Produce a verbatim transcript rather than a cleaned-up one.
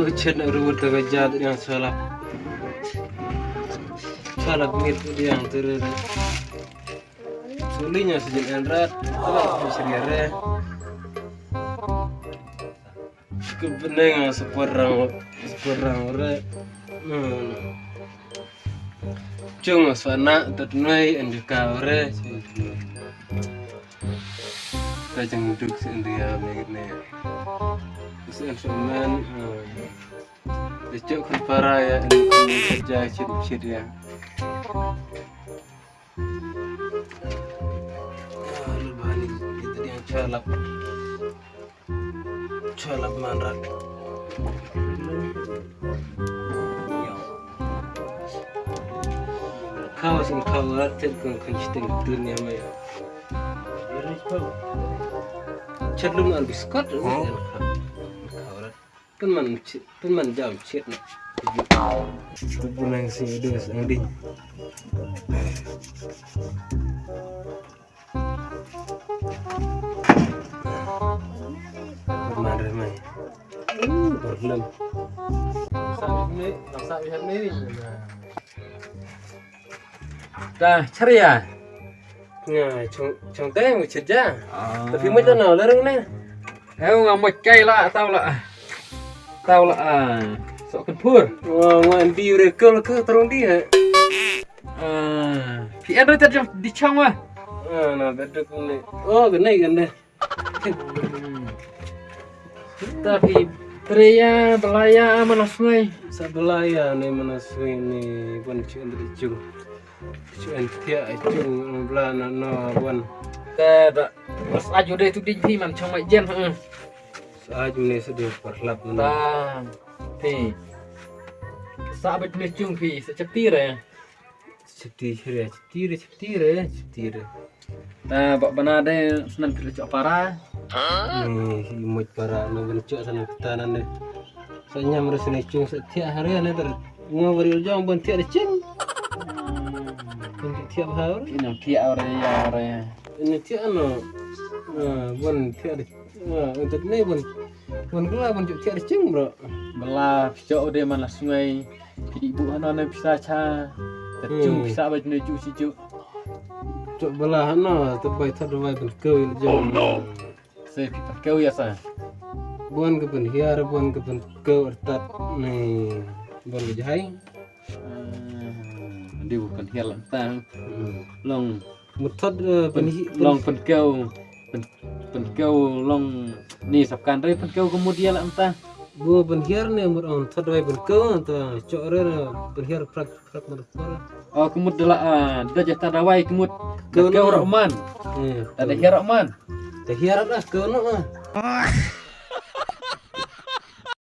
Chet na ruwet ka jat yang salap. Salap mit yang terus. Sulinya sejin enrat. Salap seriare. Kebeneng seperang seperang re. Hmm. Cung sana tet noi enjeka re. Ka jeng duk se endia me ne. Se en se men. Te chok khun para ya en khun kerja chit chit ya. Ah, lu bani itu yang chalap. Chalap manrat. Khawas in khawas tet kun kun chiting dunia mai. Chat lum an biskot. Khawas. Pynman chi-, pynman jam chit na. Tu punang si des ang ding. Pynman re mai. Uh, berlem. Sa ni, sa ni. Ta charia. Nga chong chong te mu chit ja. Ah. Tapi mu ta na la rung ne. Eh, nga mu kai la tau la. Tau la. Ah. So kan pur. Wa nga ndi re kol ke terung di ha. Ah. Pi an ta jam di chang wa. Ah, na bedo ku ne. Oh, gane gane. Tapi teria belaya mana sungai. Sa belaya ne mana sungai ne pun chun de chung. Chun tia chung bla na no pun. Te da mas aju de tu di phi man chong mai jen ha. Sa aju ne se de perlap na. Ta phi. Sa bet ne chung phi sa chati re. Chati re, chati re, chati re, chati re. Ta ba bana de sunan phi chok para. Ni hi moj para no ban chok sana kita nan de. Sa nyam re sene chung sa thiah hare ne ter. Ngo bari jong ban thiah de ching. Ban thiah ba hare. Ini thiah re ya re. Ini thiah no. Ah, ban thiah de. Ah, entet ne ban ban kela ban chok thiah de ching bro. Bala phi chok de man la sungai. Phi bu hano ne pisa cha. Ta chung pisa ba ne ju si ju. Chok bala hano te bai thot bai ban keu jong. Se phi ban keu ya sa. Bon ke ban hiar bon ke ban keu artat ne bon ke jahai. Di bu ban hiar lanta. Long Mut thot, eh, pyn-, pynhi-, pyn- long pynkiew, pyn-, pynkiew long ni sap kan re pynkiew ka mut ïa la mynta. Bu pynhiar ne mut ong thot dawai pynkiew ta chok re pynhiar prak prak mut prak. Oh, ka mut da la, ah, da jata dawai ka mut. Kiew pynkiew no. Rok man. Eh, ta da hiar rok man. Ta hiar da kiew no, ah.